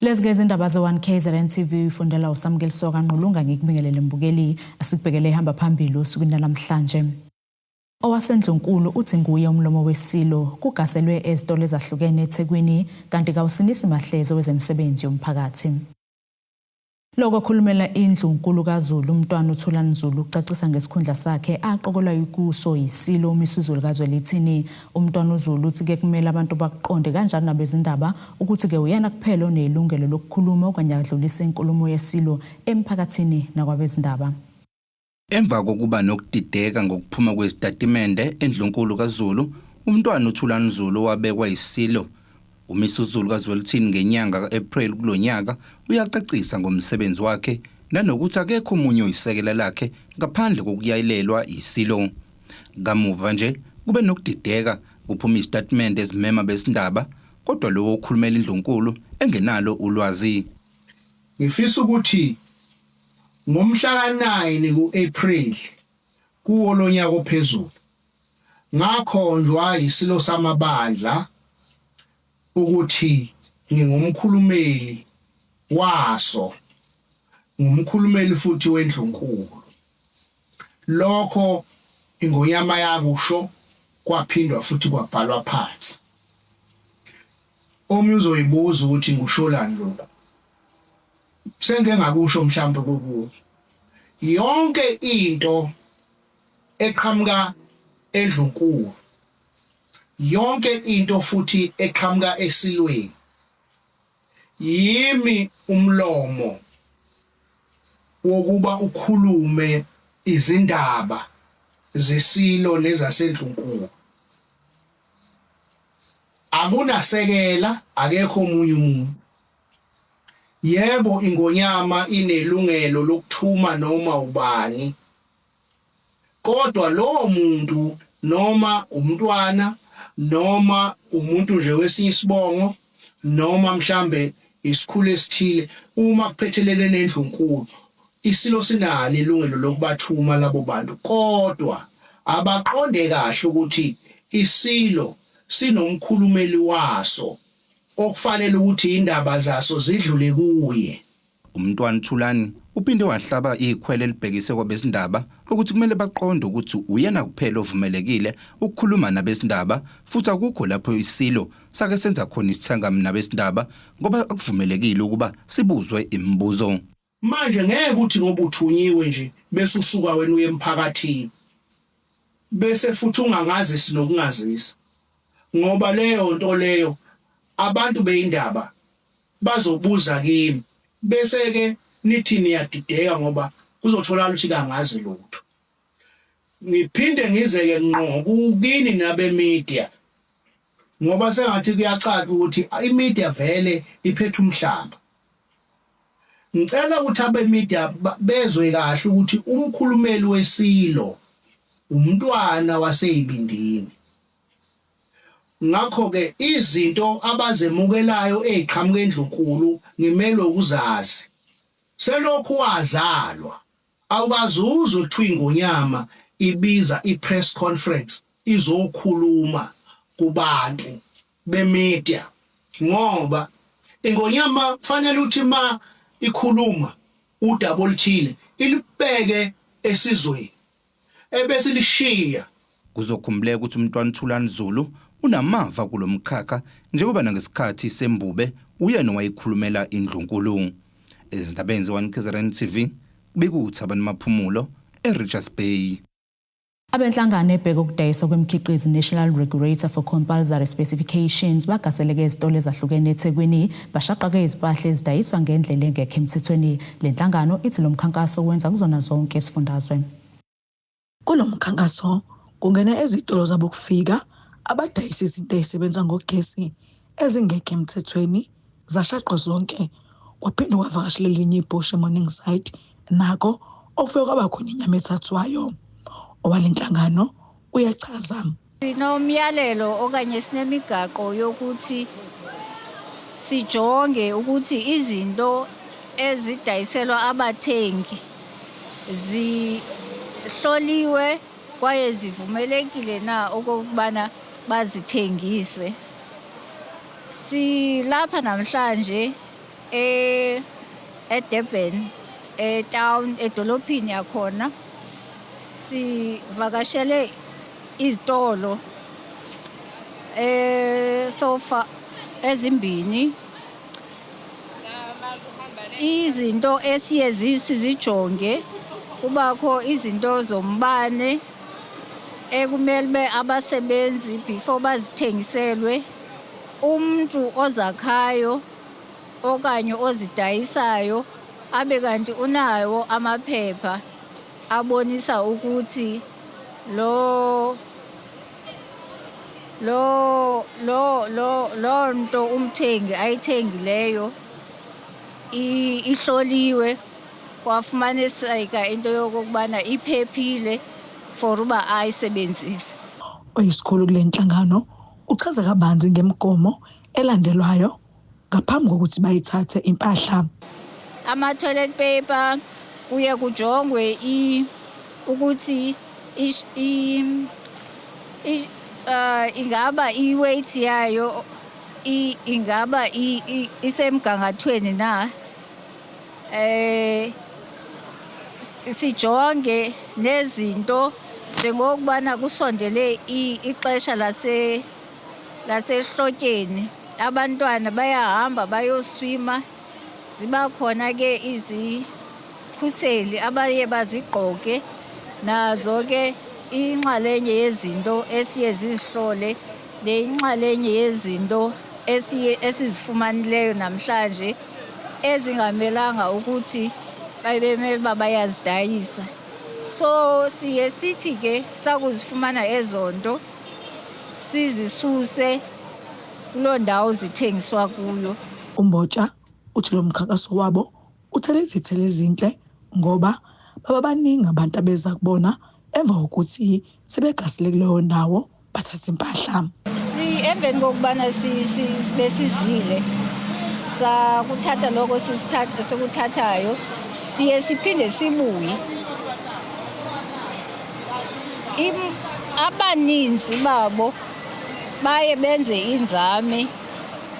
Lezi ke izindaba ze-1 KZN TV ufundela uSamukeliso kaNgqulunga ngikubingelele mbukeli asikubhekele ihamba phambili osukwini namhlanje. Owasendlunkulu uthi nguye umlomo wesilo kugaselwe ezitolo ezahlukene eThekwini kanti kawusinisi Mahlezi wezemisebenzi yomphakathi. Lokho okhulumela indlunkulu kaZulu uMntwana uThulani Zulu ucacisa ngesikhundla sakhe aqokelwa kuso yisilo uMisuzulu kaZwelithini. UMntwana uZulu uthi ke kumele abantu bakuqonde kanjani nabezindaba ukuthi ke uyena kuphela onelungelo lokukhuluma okanye adlulise inkulumo yesilo emphakathini nakwabezindaba. Emva kokuba nokudideka ngokuphuma kwezitatimende eNdlunkulu kaZulu, uMntwana uThulani Zulu owabekwa yiSilo uMisuzulu kaZwelithini ngenyanga ka-Ephreli kulo nyaka uyacacisa ngomsebenzi wakhe nanokuthi akekho omunye oyisekela lakhe ngaphandle kokuyayilelwa yiSilo. Kamuva nje kube nokudideka kuphuma izitatimende ezimema besindaba kodwa lowo okhulumela indlunkulu engenalo ulwazi. Ngifisa ukuthi ngomhla ka-9 ku-April kuwo lonyaka ophezulu ngakhonjwa yisilo samabandla ukuthi ngingumkhulumeli waso ngumkhulumeli futhi wendlunkulu lokho ingonyama yakusho kwaphindwa futhi kwabhalwa phansi omunye uzoyibuza ukuthi ngisholani lokho sengike ngakusho mhlawumbe kokunye yonke into eqhamuka endlunkulu yonke into futhi eqhamuka esilweni yimi umlomo wokuba ukhulume izindaba zesilo nezasendlunkulu akunasekela akekho omunye umuntu Yebo ingonyama inelungelo lokuthuma noma ubani kodwa lowo muntu noma umntwana noma umuntu nje wesinye isibongo noma mhlambe isikhulu esithile uma kuphethelele nendlunkulu isilo sinalo ilungelo lokubathuma labo bantu kodwa abaqonde kahle ukuthi isilo sinomkhulumeli waso okufanele ukuthi indaba zaso zidlule kuye. UMntwana Thulani uphinde wahlaba ikhwelo elibhekise kwabezindaba ukuthi kumele baqonde ukuthi uyena kuphela ovumelekile ukukhuluma nabezindaba futhi akukho lapho iSilo sake senza khona isithangami nabezindaba ngoba akuvumelekile ukuba sibuzwe imibuzo. Manje ngeke uthi ngoba uthunyiwe nje bese usuka wena uye emphakathini bese futhi ungangazisi nokungazisa ngoba leyo nto leyo abantu beyindaba bazobuza kimi bese ke nithi niyadideka ngoba kuzotholakala ukuthi kangazi lutho ngiphinde ngizeke ngqo kukini nabe media ngoba sengathi kuyacaca ukuthi imedia vele iphethe umhlaba Ngicela ukuthi abemedia bezwe kahle ukuthi umkhulumeli weSilo umntwana waseYibindini. Ngakho-ke izinto abazemukelayo eziqhamuka eNdlunkulu ngimelwe ukuzazi. Selokhu wazalwa awukaze uzwe kuthiwa iNgonyama ibiza i-press conference izokhuluma kubantu bemedia ngoba ingonyama kufanele ukuthi ma ikhuluma udaba oluthile ilibheke esizweni ebese lishiya Kuzokhumbuleka ukuthi uMntwana uThulani Zulu unamava kulo mkhakha njengoba nangesikhathi sembube uyena owayekhulumela indlunkulu. Ezindabeni ze-1 KZN TV, kubika uThabani Maphumulo eRichards Bay. Abenhlangano ebheka ukudayiswa kwemikhiqizo National Regulator for Compulsory Specifications bagaseleke ezitolo ezahlukene eThekwini bashaqake izimpahla ezidayiswa ngendlela engekho emthethweni. Le nhlangano ithi lo mkhankaso wenza kuzona zonke isifundazwe. Kulo mkhankaso kungena ezitolo zabokufika abadayisa izinto ezisebenza ngogesi ezingekho emthethweni zashaqwa zonke kwaphinde kwavakashela elinye ibhosha eMorningside nako okufike kwaba khona inyama ethathwayo. Owale nhlangano uyachaza. Sinomyalelo okanye sinemigaqo yokuthi sijonge ukuthi izinto ezidayiselwa abathengi zihloliwe kwaye zivumelekile na okokubana bazithengise. Silapha namhlanje. eDurban etown edolophini yakhona sivakashele izitolo so far ezimbini. Izinto esiye sizijonge kubakho izinto zombane ekumele ube abasebenzi before bazithengiselwe umntu ozakhayo okanye ozidayisayo abe kanti unawo amaphepha abonisa ukuthi lo lo lo lo lo nto umthengi ayithengileyo ihloliwe kwafumaniseka into yokokubana iphephile for uba ayisebenzise. Oyisikhulu kule nhlangano uchaza kabanzi ngemigomo elandelwayo ngaphambi kokuthi bayithathe impahla. Ama-toilet paper kuye kujongwe ukuthi ingaba i-weight yayo ingaba isemgangathweni na. Sijonge nezinto njengokubana kusondele ixesha lasehlotyeni, abantwana bayahamba bayoswima, ziba khona ke izikhuseli abaye bazigqoke, nazo ke inxalenye yezinto esiye zizihlole, neyinxalenye yezinto esiye esizifumanileyo namhlanje ezingamelanga ukuthi babemele uba bayazidayisa. So siye sithi ke sakuzifumana ezo nto sizisuse kuloo ndawo zithengiswa kuyo. UMbotsha uthi lo mkhankaso wabo uthele izithelo ezinhle ngoba baba baningi abantu abeza kubona emva kokuthi sebegasile kuleyo ndawo bathatha impahla. Emveni kokubana besizile sakuthatha lokho sisithatha sikuthathayo, siye siphinde sibuye. Abaninzi babo baye benze inzame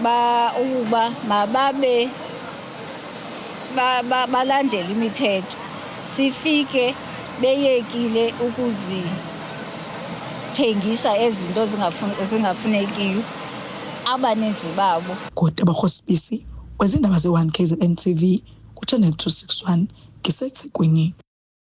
ba ukuba mababe balandele imithetho, sifike beyekile ukuzithengisa ezinto zingafunekiyo abaninzi babo. Ngotebogo Sibisi wezindaba ze-1 KZN TV ku-Channel 261 ngiseThekwini.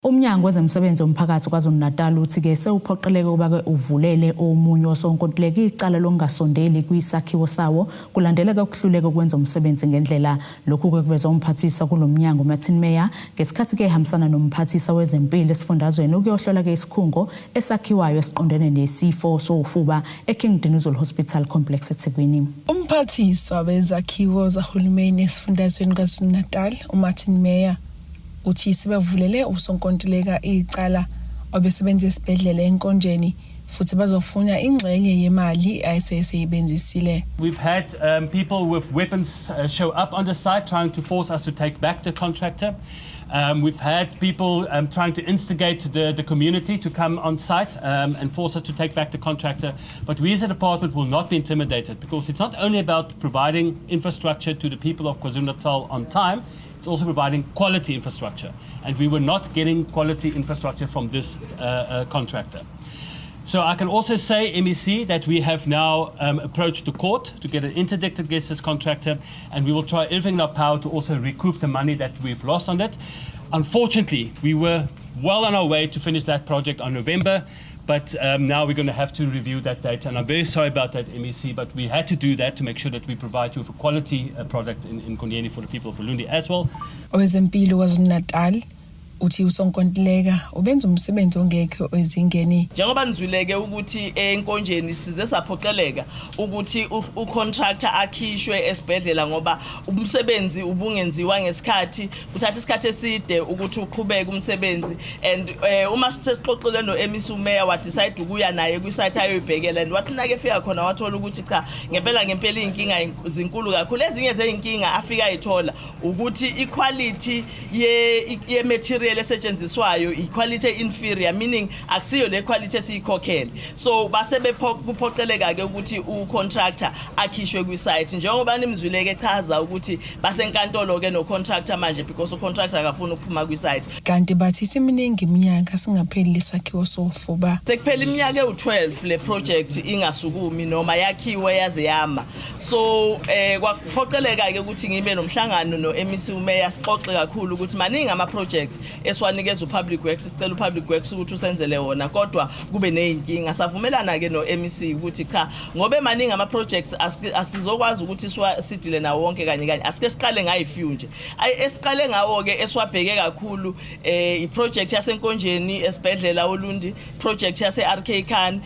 Umnyango wezemisebenzi yomphakathi KwaZulu-Natal uthi-ke sewuphoqeleke ukuba-ke uvulele omunye osonkontileka icala lokungasondeli kwisakhiwo sawo kulandeleka ukuhluleka ukwenza umsebenzi ngendlela. Lokhu-ke kuvezwa umphathisa kulo mnyango Martin Meyer ngesikhathi-ke ehambisana nomphathisa wezempilo esifundazweni ukuyohlola-ke isikhungo esakhiwayo esiqondene nesifo sofuba eKing Dinuzulu Hospital Complex eThekwini. Umphathiswa wezakhiwo zahulumeni esifundazweni KwaZulu-Natal uMartin Meyer uthi sebevulele usonkontileka icala obesebenza esibhedlela eNkonjeni futhi bazofuna ingxenye yemali ayeseyisebenzisile. We've had people with weapons show up on the site trying to force us to take back the contractor. We've had people trying to instigate the community to come on site and force us to take back the contractor. But we as a department will not be intimidated, because it's not only about providing infrastructure to the people of KwaZulu-Natal on time, it's also providing quality infrastructure. And we were not getting quality infrastructure from this contractor. So I can also say, MEC, that we have now approached the court to get an interdict against this contractor, and we will try everything in our power to also recoup the money that we've lost on it. Unfortunately, we were well on our way to finish that project on November, but now we're going to have to review that date, and I'm very sorry about that, MEC, but we had to do that to make sure that we provide you with a quality product in Nkonyeni for the people of Ulundi as well. Owezempilo KwaZulu-Natal uthi usonkontileka ubenza umsebenzi ongekho ezingeni. Njengoba nizwileke ukuthi eNkonjeni size saphoqeleka ukuthi ucontractor akhishwe esibhedlela ngoba umsebenzi ubungenziwa ngesikhathi, kuthatha isikhathi eside ukuthi uqhubeke umsebenzi. And uma sesixoxile no-MEC, umeya wadecide ukuya naye kwisite ayoyibhekela, and wathi nake efika khona wathola ukuthi cha, ngempela ngempela iy'nkinga zinkulu kakhulu. Ezinye zey'nkinga afika ayithola ukuthi iquality ye-material material esetshenziswayo i-quality inferior, meaning akusiyo le quality esiyikhokhele. So base kuphoqeleka ke ukuthi u-contractor akhishwe kwi-site, njengoba nimzwile ke echaza ukuthi basenkantolo ke no-contractor manje, because u-contractor akafuni ukuphuma kwi-site. Kanti bathi isiminingi iminyaka singapheli lesakhiwo sofuba. Sekuphela iminyaka ewu-12 le project ingasukumi noma yakhiwe yaze yama. So kwaphoqeleka ke ukuthi ngibe nomhlangano no-MEC umeya, sixoxe kakhulu ukuthi maningi ama-projects esiwanikeza u-Public Works, sicela u-Public Works ukuthi usenzele wona, kodwa kube ney'nkinga. Savumelana ke no-MEC ukuthi cha, ngoba emaningi ama-projects asizokwazi ukuthi sidile nawo wonke kanye kanye, asike siqale ngayi-few nje. Esiqale ngawo-ke esiwabheke kakhulu i-project yaseNkonjeni esibhedlela Olundi, project yase-RK Khan,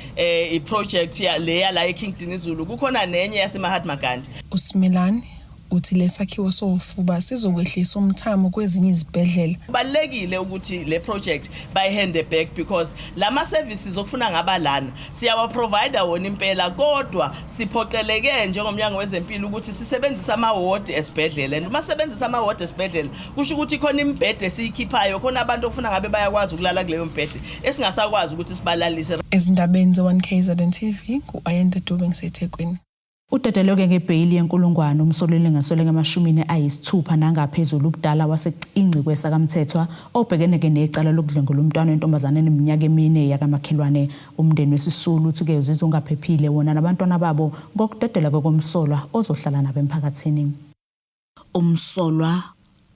i-project leya la eKing Dinizulu, kukhona nenye yase-Mahatma Gandhi. USimelane uthi lesakhiwo sofuba sizokwehlisa umthamo kwezinye izibhedlela. Kubalulekile ukuthi le project bayihande back, because lama services okufuna ngaba lana siyawa provide wona impela, kodwa siphoqeleke njengomnyango wezempilo ukuthi sisebenzise ama-ward esibhedlela, and uma sisebenzisa ama-ward esibhedlela kusho ukuthi khona imibhede esiyikhiphayo, khona abantu okufuna ngabe bayakwazi ukulala kuleyo mbhede esingasakwazi ukuthi sibalalise. Ezindabeni ze-1 KZN TV, ku-Ayanda Dube, ngiseThekwini. Udedelwe ngebheyili yenkulungwane umsolwa olinganiselwa ngamashumi 60 nangaphezulu ubudala waseCinci kweSakamthethwa obhekene-ke necala lokudlwengula umntwana wentombazane eneminyaka 4 yakamakhelwane. Umndeni wesisulu uthi-ke uzizwa ungaphephile wona nabantwana babo ngokudedelwa komsolwa ozohlala nabo emphakathini. Umsolwa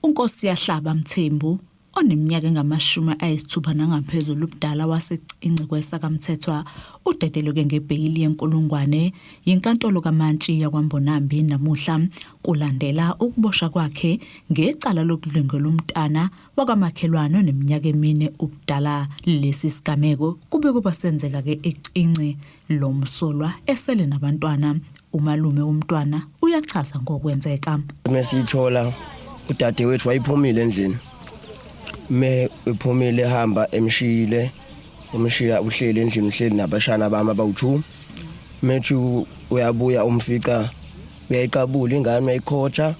uNkosiyahlaba Mthembu oneminyaka engama-60 nangaphezulu ubudala waseCinci kweSakamthethwa udedelwe ngebheyili yenkulungwane yinkantolo kaMantshi yakwaMbonambi namuhla, kulandela ukuboshwa kwakhe ngecala lokudlwengula umntana wakamakhelwane oneminyaka 4 ubudala. Lesi sigameko kube kuba senzeka-ke eCinci, lo msolwa esele nabantwana. Umalume womntwana uyachaza ngokwenzeka. Mesiyithola, udadewethu wayiphumile endlini, me ephumile ehamba emshiyile, umshiya uhleli endlini, uhleli nabashana bami abawu-2. Methi uyabuya, umfica uyayiqabula ingane, uyayikhotha,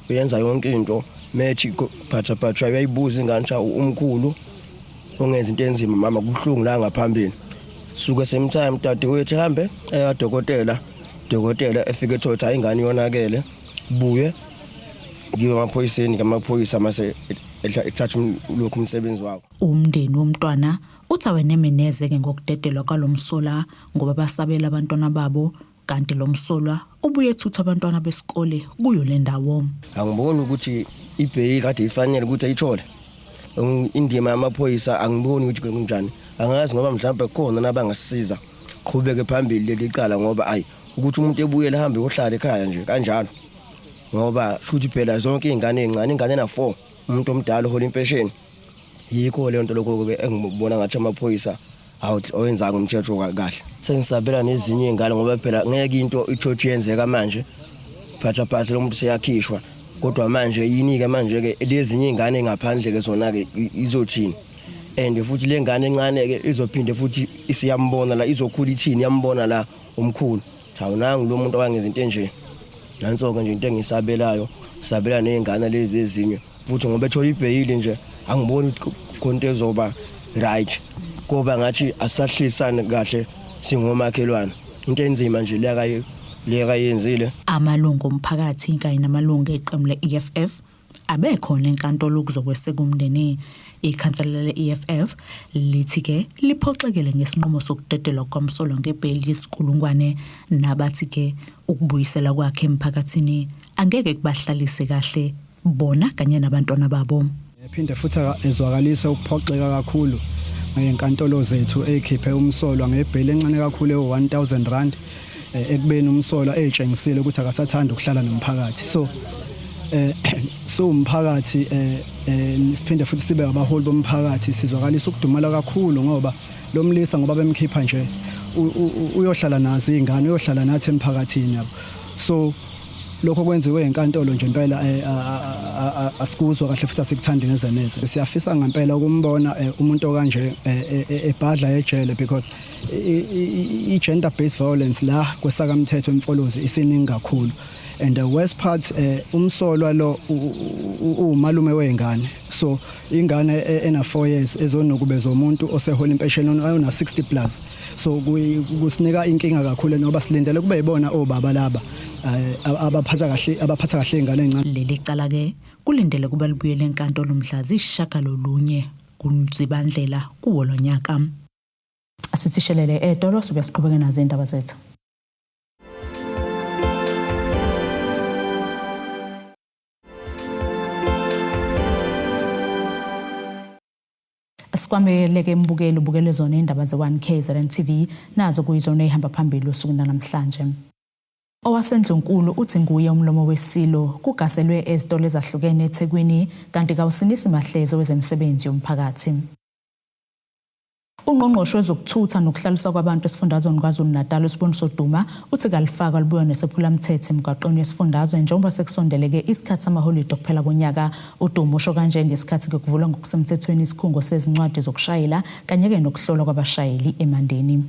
uyenza yonke into. Methi phatha phatha, uyayibuza ingane ukuthi, "Umkhulu ungenza into enzima, mama, kubuhlungu la ngaphambili." Suke same time dadewethu hambe eyadokotela, dokotela efike ethola hayi, ingane yonakele, buye ngiwe emaphoyiseni, ngamaphoyisa mase ethatha lokhu umsebenzi wawo. Umndeni womntwana uthi awenemeneze-ke ngokudedelwa kwalo msolwa ngoba basabela abantwana babo, kanti lo msolwa ubuye ethutha abantwana besikole kuyo le ndawo. Angiboni ukuthi ibheyili kade ifanele ukuthi ayithole. Indima yamaphoyisa angiboni ukuthi kunjani, angazi ngoba mhlawumbe kukhona nabangasisiza qhubeke phambili leli cala, ngoba ayi, ukuthi umuntu ebuyele ahambe yohlala ekhaya nje kanjalo, ngoba shuthi phela zonke iy'ngane ey'ncane, ingane ena-4, umuntu omdala ohola impesheni. Yikho leyo nto lokho-ke engibona ngathi amaphoyisa awenzanga umthetho kahle. Sengisabela nezinye iy'ngane, ngoba phela ngeke into ithothi yenzeka manje, phatha phatha lo muntu seyakhishwa, kodwa manje yini-ke manje-ke lezinye iy'ngane ngaphandle-ke zona-ke izothini? And futhi le ngane encane-ke izophinde futhi isiyambona la, izokhula ithini iyambona la umkhulu, awunangi lo muntu owangenza into enje. Nanso-ke nje into engisabelayo, sabela ney'ngane lezi ezinye futhi, ngoba ethola ibheyili nje angiboni ukuthi khona into ezoba right, koba ngathi asahlisani kahle singomakhelwane. Into enzima nje leyakayenzile. Amalungu omphakathi kanye namalungu eqembu le-EFF abekhona enkantolo ukuzokweseka umndeni. Ikhansela le-EFF lithi-ke liphoxekele ngesinqumo sokudedelwa kwamsolwa ngebheyili yesikulungwane, nabathi-ke ukubuyisela kwakhe emphakathini angeke kubahlalise kahle bona kanye nabantwana babo. Ephinde futhi ezwakalise ukuphoxeka kakhulu ngey'nkantolo zethu ey'khiphe umsolwa ngebheyili encane kakhulu ewu-R1000, ekubeni umsolwa ey'tshengisile ukuthi akasathandi ukuhlala nomphakathi. So siwumphakathi, siphinde futhi sibe abaholi bomphakathi, sizwakalisa ukudumala kakhulu ngoba lo mlisa, ngoba bemkhipha nje, uyohlala nazo iy'ngane, uyohlala nathi emphakathini yabo. So lokho kwenziwe inkantolo nje impela asikuzwa kahle futhi asikuthandi neze neze. Siyafisa ngempela ukumbona umuntu okanje ebhadla ejele, because i-gender based violence la kweSakamthetho eMfolozi isiningi kakhulu, and the worst part, umsolwa lo umalume wengane. So So ingane ena 4 years ezonukubeza umuntu osehola impesheni ona 60 plus, so kusinika inkinga kakhulu ngoba silindele kube yibona obaba laba abaphatha kahle ingane encane. Leli cala ke kulindele kuba libuyele enkantolo mhla ziyisishiyagalolunye kuZibandlela kuwo lo nyaka. Asithi shelele etolo, sibuya siqhubeke nazo indaba zethu. Sikwamukele mbukeli, ubukele zona indaba ze-1 KZN TV, nazo kuyizona ey'hamba phambili usuku namhlanje. Owasendlunkulu uthi nguye umlomo wesilo kugaselwe ezitolo ezahlukene eThekwini, kanti kawusinisi Mahleze wezemisebenzi yomphakathi. Ungqongqoshe wezokuthutha nokuhlaliswa kwabantu esifundazweni KwaZulu-Natal uSiboniso Duma uthi kalifakwa libuya nesephulamthetho emgwaqweni wesifundazwe njengoba sekusondeleke isikhathi samaholide okuphela konyaka. UDuma usho kanje ngesikhathi kuvulwa ngokusemthethweni isikhungo sezincwadi zokushayela kanye-ke nokuhlolwa kwabashayeli eMandeni.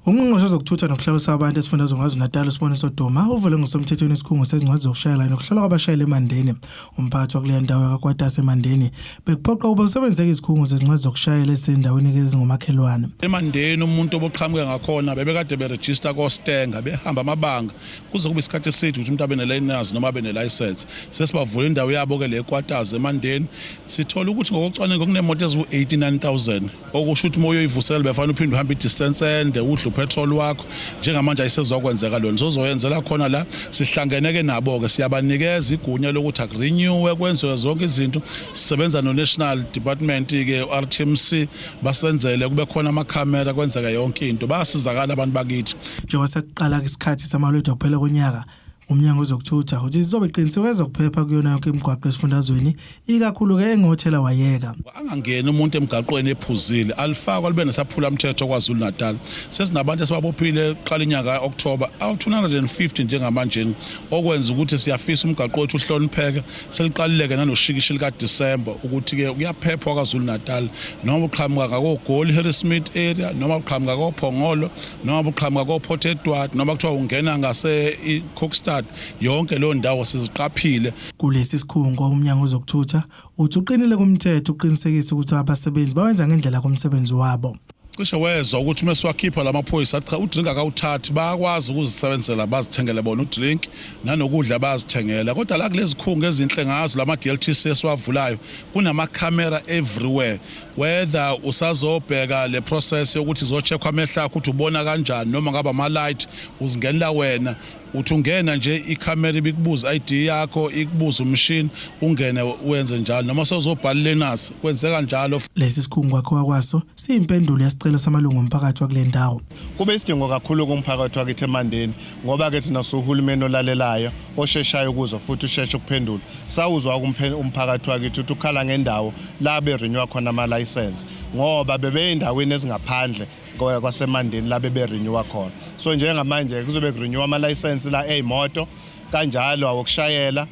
Ungqongqoshe wezokuthutha nokuhlaliswa abantu esifundazweni KwaZulu-Natal uSiboniso Duma uvule ngokusemthethweni isikhungo sezincwadi zokushayela nokuhlolwa kwabashayeli eMandeni. Umphakathi wakuleya ndawo yakwaKwatasi eMandeni bekuphoqa ukuba usebenzise izikhungo zezincwadi zokushayela ezisendaweni ezingomakhelwane. Emandeni umuntu oboqhamuka ngakhona bebekade berejista koStenga, behamba amabanga kuze kube isikhathi eside ukuthi umuntu abe ne-learners noma abe ne-license. Sesibavula indawo yabo-ke le Kwatazi eMandeni. Sithola ukuthi ngokocwaningo kunemoto eziwu-89 000, okusho ukuthi uma uyoyivusela befanele uphinde uhambe i-distance ende, udle upetrol wakho. Njengamanje ayisezokwenzeka lona, sozoyenzela khona la. Sihlangene-ke nabo-ke, siyabanikeza igunya lokuthi akurenewe, kwenziwe zonke izinto. Sisebenza no-national department-ke u-RTMC, basenzele kube khona amakhamera, kwenzeka yonke into, bayasizakala abantu bakithi. Njengoba sekuqala isikhathi samaholide okuphela konyaka, umnyango wezokuthutha uthi zizobe qinisekisa ezokuphepha kuyona yonke imigwaqo esifundazweni, ikakhulu-ke engothela wayeka. Angangeni umuntu emgaqweni ephuzile, alifakwa libe nesaphula mthetho KwaZulu Natal. Sesinabantu esibabophile kuqala inyanga ka-October awu-250 njengamanje, okwenza ukuthi siyafisa umgaqo wethu uhlonipheke. Seliqalile-ke nanoshikishi likaDisemba ukuthi-ke kuyaphephwa KwaZulu Natal, noma uqhamuka ngakoGoli, Harrismith area, noma uqhamuka koPhongolo, noma uqhamuka koPort Edward, noma kuthiwa ungena ngase-Kokstad, yonke leyo ndawo siziqaphile. Kulesi sikhungo umnyango wezokuthutha uthi uqinile kumthetho uqinisekisa ukuthi abasebenzi bawenza ngendlela komsebenzi wabo. Cishe wezwa ukuthi uma siwakhipha la maphoyisa, cha, udrink akawuthathi, bayakwazi ukuzisebenzela, bazithengele bona udrink nanokudla bayazithengela. Kodwa la kulezi khungo ezinhle ngazo lama-DLTC esiwavulayo, kunamakhamera everywhere, whether usazobheka le process yokuthi izo-check-wa amehlo akho ukuthi ubona kanjani, noma ngaba ama-light uzingenela wena, uthi ungena nje ikhamera ibikubuza ID yakho, ikubuza umshini, ungene wenze njalo, noma sewuzobhala learners kwenzeka njalo. Lesi sikhungo kwakhiwa kwaso siyimpendulo yesicelo samalungu omphakathi wakule ndawo. Kube isidingo kakhulu kumphakathi wakithi eMandeni, ngoba ke thina suhulumeni olalelayo, osheshayo ukuzwa futhi usheshe ukuphendula. Sawuzwa umphakathi wakithi ukuthi ukhala ngendawo la berenewa khona ama-license, ngoba bebeyindaweni ezingaphandle kwaseMandeni la beberenewa khona. So njengamanje kuzobe kurenewa ama-license la ey'moto kanjalo, awokushayela,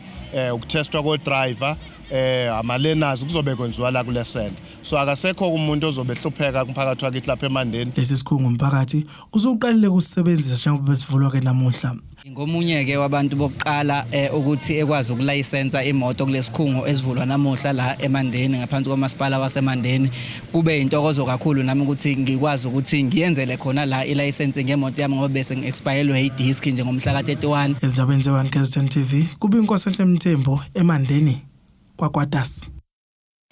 ukuthestwa ko-driver, ama-learners, kuzobe kwenziwa la kule center. So akasekho umuntu ozobe ehlupheka kumphakathi wakithi lapha eMandeni. Lesi sikhungo umphakathi usuqalile ukusebenzisa njengoba besivulwa ke namuhla. Ngomunye-ke wabantu bokuqala ukuthi ekwazi ukulayisensa imoto kulesikhungo esivulwa namuhla la eMandeni ngaphansi komasipala waseMandeni. Kube intokozo kakhulu nami ukuthi ngikwazi ukuthi ngiyenzele khona la ilayisensi ngemoto yami, ngoba bese ngi-expirelwe idisk nje ngomhla ka-31. Ezindabeni ze-1 KZN TV, kube iNkosi Mthembu eMandeni kwaKwatasi.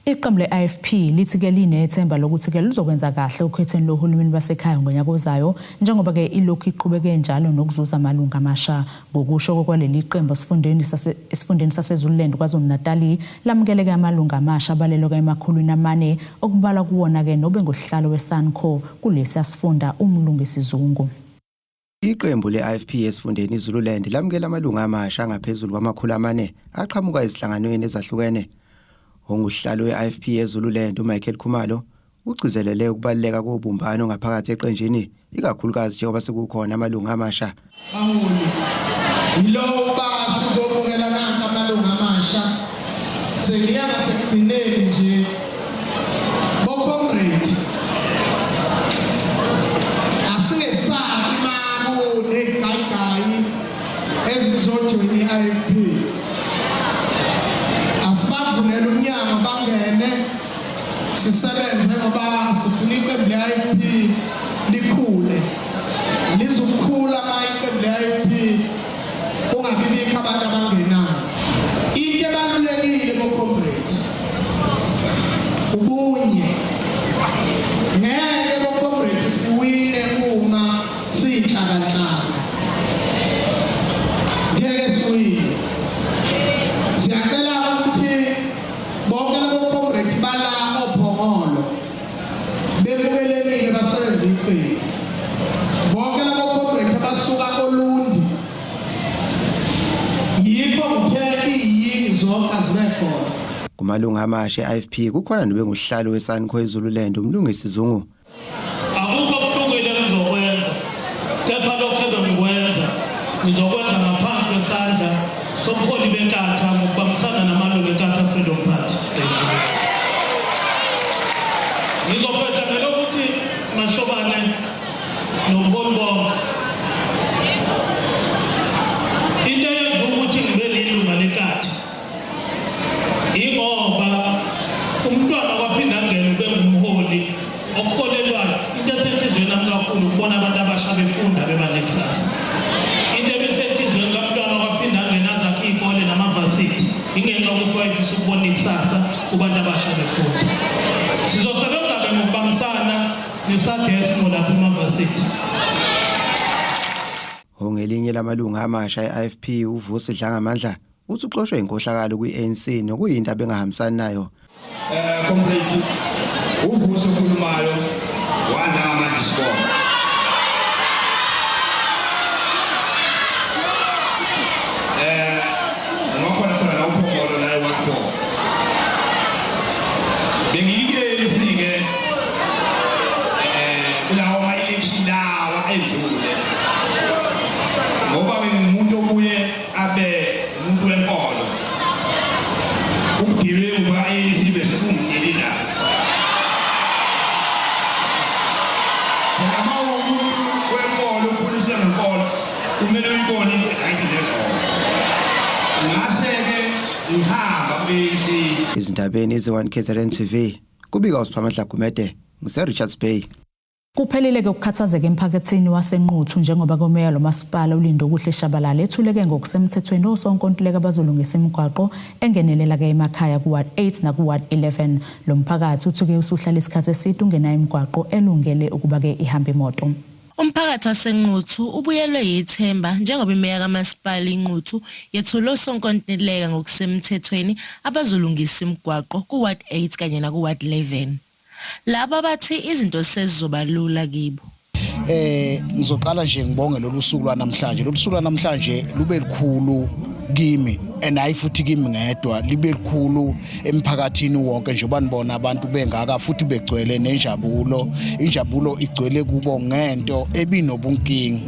Iqembu le-IFP lithi-ke linethemba lokuthi-ke lizokwenza kahle okhethweni lohulumeni basekhaya ngonyaka ozayo, njengoba-ke ilokhu iqhubeke njalo nokuzuza amalungu amasha. Ngokusho kwaleli qembu, esifundeni saseZululand KwaZulu-Natali lamukeleke amalungu amasha abalelwa emakhulwini 4, okubalwa kuwona-ke nobengusihlalo weSANCO kulesiya sifunda uMlungisi Zungu. Iqembu le-IFP esifundeni iZululand lamukela amalungu amasha angaphezulu kwama-400 aqhamuka ezihlanganweni ezahlukene. Ongusihlalo we-IFP eZululand uMichael Khumalo ugcizelele ukubaluleka kobumbano ngaphakathi eqenjini, ikakhulukazi njengoba sekukhona amalungu amasha. Baholi, yilowo basizomukela nanka amalungu amasha. Sengiya ngasekugcineni nje, bo-comrade, asingesabi makuney'gayigayi ezizojoyina i-IFP, asibavulele umnyango bangene. Zonke azibe khona. Kumalungu amasha e-IFP kukhona nobengusihlalo weSANCO eZululand uMlungisi Zungu. Akukho okuhlukile engizokwenza kepha lokho engikwenza ngizokwenza ngaphansi kwesandla sobuholi beNkatha ngokubambisana namalungu eNkatha Freedom Party. Ngizophetha ngelokuthi Mashobane nobuholi bonke into eyenza ukuthi ngibe lilunga leNkatha Ingoba umntwana kwaPhindangene ubengumholi okholelwayo. Into esenhliziyweni yami kakhulu ukubona abantu abasha befunda beba nekusasa. Into ebisenhliziyweni kamntwana kwaPhindangene azakhe iy'kole namavasithi ingenxa yokuthi wayefisa ukubona ikusasa kubantu abasha befunda. Sizosebenza-ke ngokubambisana neSadesmo lapha emavasithi. Ongelinye lamalungu amasha e-IFP uVusi Dlangamandla Uthi uxoshwe inkohlakalo kwi-ANC nokuyinto abengahambisani nayo. Eh comrade uVusi okhulumayo wanda amandla isibongo. Eh ngokhona khona la uphongolo la eWard 4. Bengiyikeli sike eh kulawo ma election lawa edlule. Ngoba ngingumuntu obuye abe umuntu wenkolo ubugebengu ba-ANC bese bungileli la phela uma umuntu wenkolo ukhuliswe ngenkolo kumele uyibone into right nenkolo ngase-ke ngihamba ku-ANC. Ezindabeni ze-1 KZN TV kubika uSiphamandla Gumede ngise-Richards Bay. Kuphelile-ke ukukhathazeka emphakathini waseNquthu njengoba komeya lomasipala uLindokuhle Shabalala ethuleke ngokusemthethweni osonkontileka abazolungisa imigwaqo engenelela-ke emakhaya ku-ward 8 naku-ward 11. Lo mphakathi uthuke usuhlala isikhathi eside ungenayo imigwaqo elungele ukuba-ke ihambe imoto. Umphakathi waseNquthu ubuyelwe yithemba njengoba imeya kamasipala iNquthu yethule osonkontileka ngokusemthethweni abazolungisa imigwaqo ku-ward 8 kanye naku-ward 11. Laba bathi izinto sezizoba lula kibo. Eh ngizoqala nje ngibonge lolu suku lwanamhlanje. Lolu suku lwanamhlanje lube likhulu kimi and hayi futhi kimi ngedwa libe likhulu emphakathini wonke njengoba nibona abantu bengaka futhi begcwele nenjabulo injabulo igcwele kubo ngento ebinobunkinga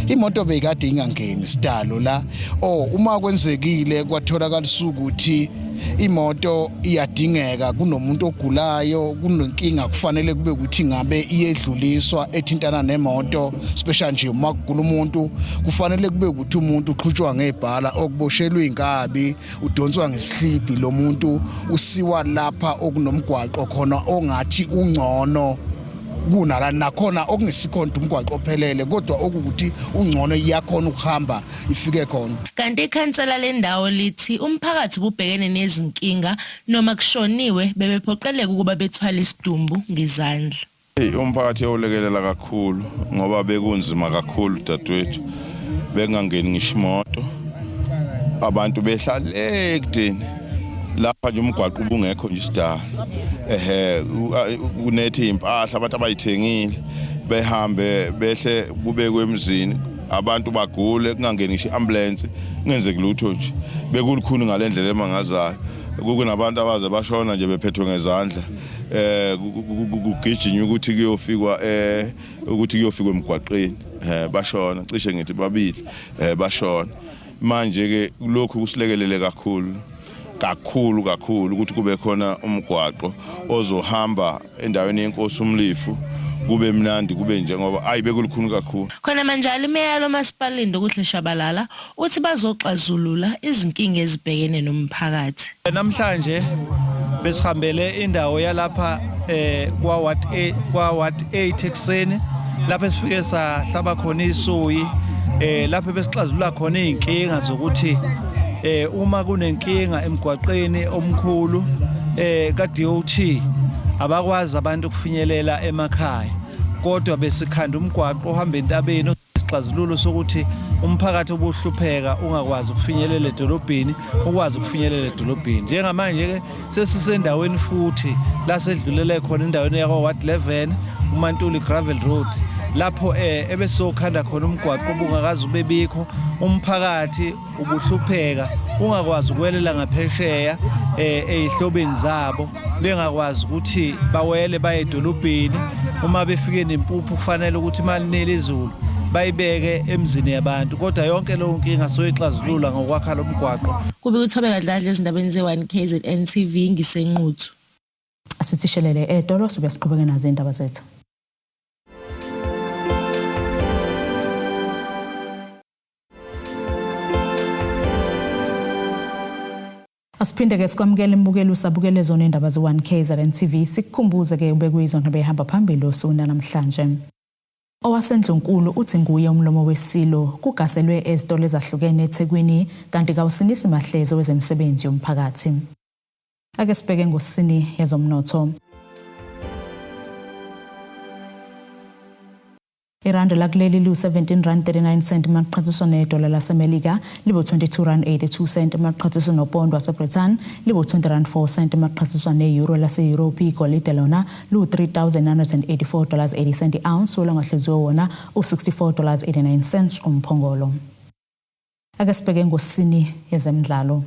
imoto beyikade ingangeni sidalo la oh uma kwenzekile kwatholakala ukuthi imoto iyadingeka kunomuntu ogulayo kunenkinga kufanele kube ukuthi ngabe iyedluliswa ethintana nemoto special nje uma kugula umuntu kufanele kube ukuthi umuntu uqhutshwa ngebhala okuboshelwe inkabi udonswa ngesihlibhi lo muntu usiwa lapha okunomgwaqo khona ongathi ungcono kunala nakhona okungesikhona umgwaqo ophelele kodwa okukuthi ungcono iyakhona ukuhamba ifike khona. Kanti ikhansela lendawo lithi umphakathi ububhekene nezinkinga noma kushoniwe bebephoqeleka ukuba bethwale isidumbu ngezandla. Hey, umphakathi uyawulekelela kakhulu ngoba bekunzima kakhulu dadewethu, bekungangeni ngisho imoto, abantu behla le ekudeni lapha nje umgwaqo ubungekho nje isidala ehe kunethe impahla abantu abayithengile behambe behle kubekwe emzini abantu bagule kungangeni ngisho i-ambulance kungenzeki lutho nje bekulukhuni ngale ndlela emangazayo kukunabantu abaze bashona nje bephethwe ngezandla eh kugijinywa ukuthi kuyofikwa eh ukuthi kuyofikwa emgwaqeni eh bashona cishe ngithi babili eh bashona manje ke lokhu kusilekelele kakhulu kakhulu kakhulu ukuthi kube khona umgwaqo ozohamba endaweni yenkosi umlifu kube mnandi kube njengoba ayi bekulukhuni kakhulu. Khona manjalo imeya yalomasipala Lindokuhle Shabalala uthi bazoxazulula izinkinga ezibhekene nomphakathi. Namhlanje besihambele indawo yalapha eh kwa ward 8 kwa ward 8 ekuseni lapho esifike sahlaba khona isuyi eh lapho besixazulula khona izinkinga zokuthi eh uma kunenkinga emgwaqeni omkhulu eh ka DOT abakwazi abantu ukufinyelela emakhaya kodwa besikhanda umgwaqo ohamba entabeni isixazululo sokuthi umphakathi obuhlupheka ungakwazi ukufinyelela edolobheni ukwazi ukufinyelela edolobheni njengamanje ke sesisendaweni futhi la sedlulele khona endaweni yakwa Ward 11 uMantuli Gravel Road lapho eh ebesokhanda khona umgwaqo obungakaze ubebikho umphakathi ubuhlupheka ungakwazi ukuwelela ngaphesheya eh ezihlobeni zabo bengakwazi ukuthi bawele baye edolobheni uma befike nempuphu kufanele ukuthi malinele izulu bayibeke emzini yabantu kodwa yonke leyo nkinga soyixazulula ngokwakha lo mgwaqo. Kubika uThobeka Dladla ezindabeni ze-1 KZN TV ngiseNquthu. Asithi shelele etolo sibuya siqhubeke nazo indaba zethu. Asiphinde ke sikwamukele imbukeli usabukele zona indaba ze-1 KZN TV sikukhumbuze ke ube kuyizona behamba phambili osuku namhlanje. Owasendlunkulu uthi nguye umlomo wesilo kugaselwe ezitolo ezahlukene eThekwini kanti kawusinisi mahlezi wezemisebenzi yomphakathi. Ake sibheke ngosini yezomnotho. Irandi lakuleli liwu-17 rand 39 cent uma kuqhathaniswa nedola laseMelika libu-22 rand 82 cent uma kuqhathaniswa nopondo waseBrithani libu-20 rand 4 cent uma kuqhathaniswa ne-euro lase-Europe igolide lona liwu-3,984 dollars 80 cent i-ounce olangahluziwe wona u-64 dollars 89 cents umphongolo. Ake sibheke ngosini yezemidlalo.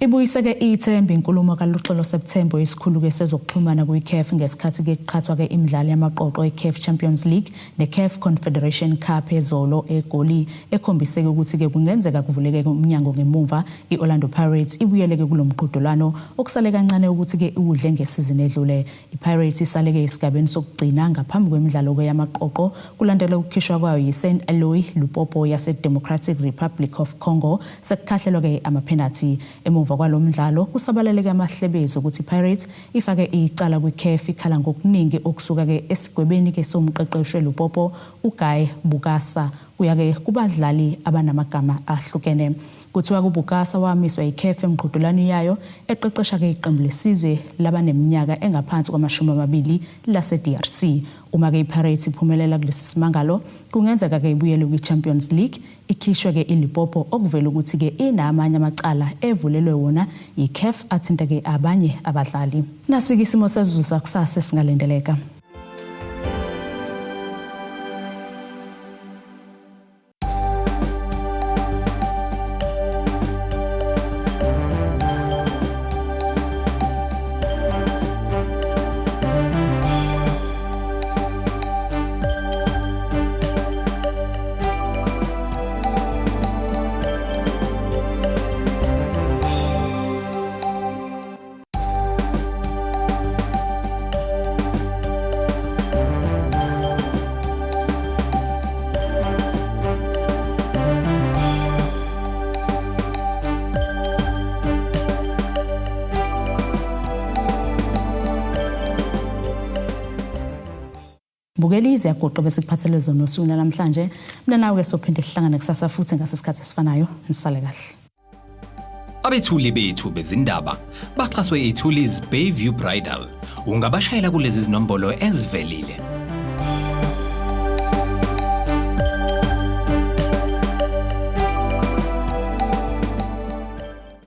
Ibuyiseke ithemba inkulumo kaLuxolo September isikhulu-ke sezokuxhumana kwi-CAF ngesikhathi-ke kuqhathwa-ke imidlalo yamaqoqo e-CAF Champions League ne-CAF Confederation Cup ezolo eGoli ekhombiseke ukuthi-ke kungenzeka kuvuleke umnyango ngemumva i-Orlando Pirates ibuyeleke kulo mqhudelwano okusale kancane ukuthi-ke iwudle ngesizini edlule. I-Pirates isaleke esigabeni sokugcina ngaphambi kwemidlalo-ke yamaqoqo kulandela ukukhishwa kwayo yi-St Eloi Lupopo yase-Democratic Republic of Congo sekukhahlelwa-ke amaphenathi. Emuva kwalo mdlalo kusabaleleke amahlebezi ukuthi i-Pirates ifake icala kwi-CAF ikhala ngokuningi okusuka-ke esigwebeni-ke somqeqeshi weLupopo uGuy Bukasa kuya-ke kubadlali abanamagama ahlukene. Kuthiwa kuBukasa wamiswa yiCAF emqhudelwaneni yayo eqeqesha-ke iqembu lesizwe labaneminyaka engaphansi kwama-20 lase-DRC. Uma-ke iPirates iphumelela kulesi simangalo kungenzeka-ke ibuyele kwi-Champions League ikhishwe-ke iLipopo okuvela ukuthi-ke inamanye amacala evulelwe wona yiCAF athinta-ke abanye abadlali. Nasi-ke isimo sezulu sakusasa esingalindeleka. Bukela iziyaguqa bese kuphathele zona osukwini namhlanje. Mina nawe ke sophinde sihlangane kusasa futhi ngasesikhathi esifanayo. Nisale kahle. Abethuli bethu bezindaba baxhaswe iThuli's Bayview Bridal. Ungabashayela kulezi zinombolo ezivelile.